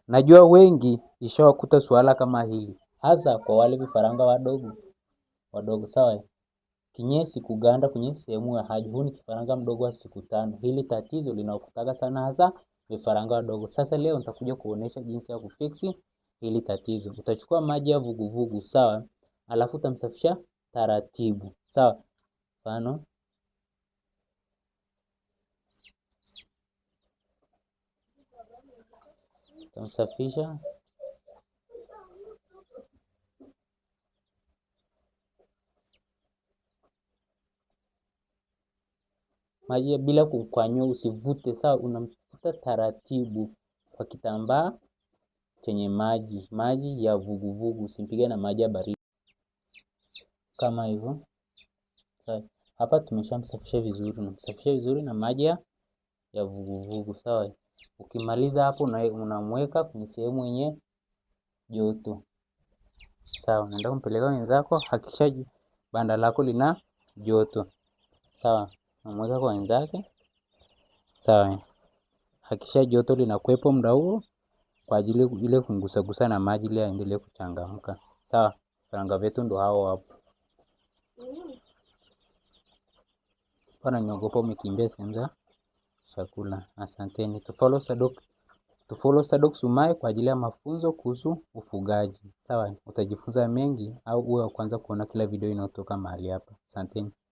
Najua wengi ishawakuta suala kama hili, hasa kwa wale vifaranga wadogo wadogo, sawa. Kinyesi kuganda kwenye sehemu ya haja. Huu ni kifaranga mdogo wa siku 5. Hili tatizo linawakutaga sana hasa vifaranga wadogo. Sasa leo nitakuja kuonesha jinsi ya kufiksi hili tatizo. Utachukua maji ya vuguvugu, sawa, alafu utamsafisha taratibu, sawa. Mfano utamsafisha maji bila kukwanyua, usivute, sawa. Unamfuta taratibu kwa kitambaa chenye maji, maji ya vuguvugu, usimpige na maji ya baridi kama hivyo. Hapa tumeshamsafisha vizuri, unamsafisha vizuri na maji ya vuguvugu, sawa. Ukimaliza hapo unamweka kwenye sehemu yenye joto, sawa. Unaenda kumpeleka wenzako, hakikisha banda lako lina joto, sawa. Unamweka kwa wenzake, sawa. Hakikisha joto linakuwepo muda huo kwa ajili ile kungusagusa na maji ili aendelee kuchangamka, sawa. Vifaranga vetu ndo hao hapo. Pana niogopa umekimbia sehemu za chakula. Asanteni. Tufollow Sadok Sumai kwa ajili ya mafunzo kuhusu ufugaji. Sawa, utajifunza mengi au uwe wa kwanza kuona kila video inayotoka mahali hapa. Asanteni.